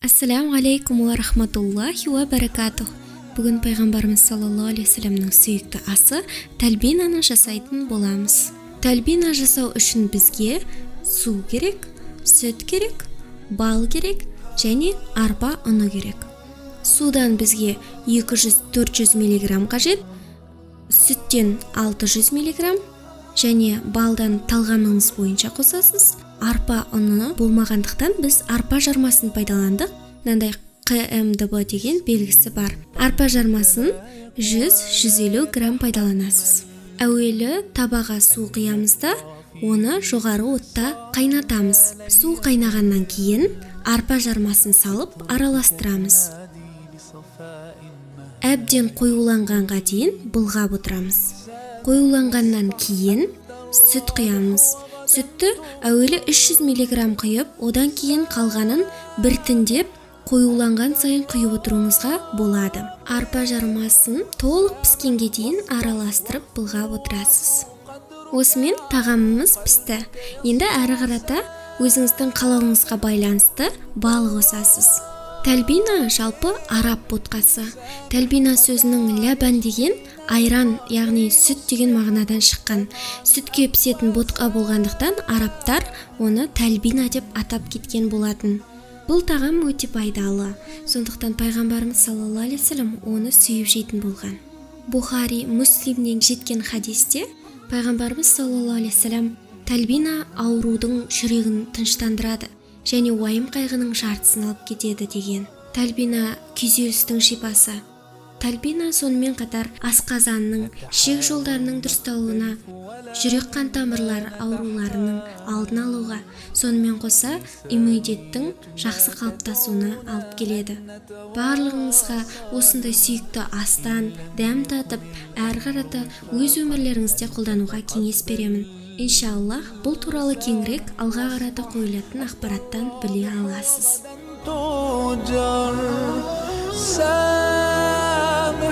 Ассаляму алейкум уа рахматуллахи уа баракатух. Бүгін пайғамбарымыз саллаллаху алейхи уассаламның сүйікті асы тәлбинаны жасайтын боламыз. Тәлбина жасау үшін бізге су керек, сүт керек, бал керек және арпа ұны керек. Судан бізге 200-400 миллиграмм қажет, сүттен 600 миллиграмм және балдан талғамыңыз бойынша қосасыз. Арпа ұны болмағандықтан біз арпа жармасын пайдаландық. Мынандай ҚМДБ деген белгісі бар. Арпа жармасын 100-150 грамм пайдаланасыз. Әуелі табаға су құямыз да, оны жоғары отта қайнатамыз. Су қайнағаннан кейін арпа жармасын салып араластырамыз. Әбден қоюланғанға дейін былғап отырамыз. Қоюланғаннан кейін сүт құямыз. Сүтті әуелі 300 миллиграмм құйып, одан кейін қалғанын біртіндеп қоюланған сайын құйып отыруыңызға болады. Арпа жармасын толық піскенге дейін араластырып былғап отырасыз. Осымен тағамымыз пісті. Енді әрі қарата өзіңіздің қалауыңызға байланысты бал қосасыз. Тәлбина жалпы араб ботқасы. Тәлбина сөзінің ләбан деген айран, яғни сүт деген мағынадан шыққан. Сүтке пісетін ботқа болғандықтан арабтар оны тәлбина деп атап кеткен болатын. Бұл тағам өте пайдалы, сондықтан пайғамбарымыз саллаллаху алейхи уассалам оны сүйіп жейтін болған. Бухари, Муслимнен жеткен хадисте пайғамбарымыз саллаллаху алейхи уассалам тәлбина аурудың жүрегін тыныштандырады және уайым қайғының жартысын алып кетеді деген. Тәлбина күйзелістің шипасы. Тәлбина сонымен қатар асқазанның, ішек жолдарының дұрысталуына, жүрек қан тамырлары ауруларының алдын алуға, сонымен қоса иммунитеттің жақсы қалыптасуына алып келеді. Барлығыңызға осындай сүйікті астан дәм татып, әрі қарата өз өмірлеріңізде қолдануға кеңес беремін. Иншаллах, бұл туралы кеңірек алға қарата қойылатын ақпараттан біле аласыз. تؤجر.